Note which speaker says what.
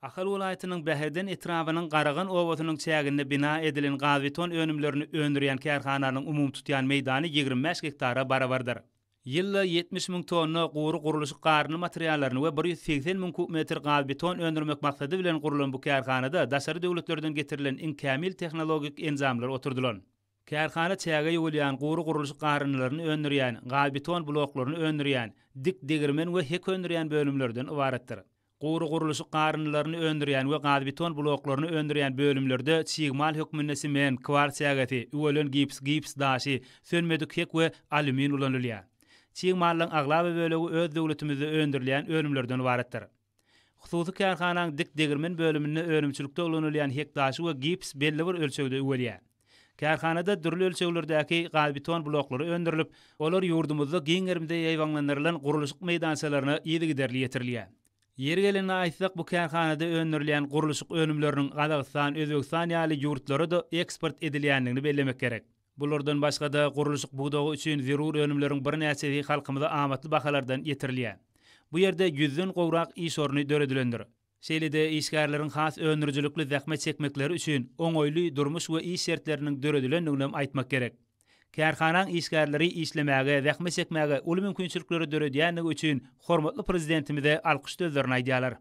Speaker 1: Ahal welaýatynyň Bäherden etrabynyň Garagan obasynyň çäginde bina edilen gazbeton önümlerini öndürýän kärhananyň umumy tutýan meýdany 25 gektara barabardyr. Ýylda 70 müň tonna gury gurluşyk garyndy materiallaryny we 180 müň kub metr gazbeton öndürmek maksady bilen gurlan bu kärhanada daşary döwletlerden getirilen iň kämil tehnologik enjamlar oturdylan. Kärhana çäge ýuwulýan gury gurluşyk garyndylaryny öndürýän, gazbeton bloklaryny öndürýän, dik degirmen we hek öndürýän bölümlerden ybaratdyr. Gury gurluşyk garyndylaryny öndürýän we gazbeton bloklaryny öndürýän bölümlerde çig mal hökmünde sement, kwars çägesi, üwelen gips, gips daşy, sönmedik hek we alýumin ulanylýar. Çig mallaryň aglaba bölegi öz döwletimizde öndürilýän önümlerden ybaratdyr. Hususy kärhanaň dik degirmen bölüminde önümçilikde ulanylýan hek daşy we gips belli bir ölçegde üwelýär. Kärhanada dürli ölçeglerdäki gazbeton bloklary öndürilip, olar ýurdumyzda giň gerimde ýaýbaňlandyrylan gurluşyk meýdançalaryna yzygiderli ýetirilýär. Ýeri gelende aýtsak, bu kärhanada öndürilýän gurluşyk önümleriniň Gazagystan, Özbegistan ýaly ýurtlara-da eksport edilýändigini bellemek gerek. Bulardan başga-da, gurluşyk pudagy üçin zerur önümleriň birnäçesi halkymyza amatly bahalardan ýetirilýär. Bu ýerde ýüzden gowrak iş orny döredilendir. Şeýle-de işgärleriň has öndürijilikli zähmet çekmekleri üçin oňaýly durmuş we iş şertleriniň döredilendiginem aýtmak gerek. Kärhanaň işgärleri işlemäge, zähmet çekmäge uly mümkinçilikleri döredýändigi üçin hormatly Prezidentimize alkyş sözlerini aýdýarlar.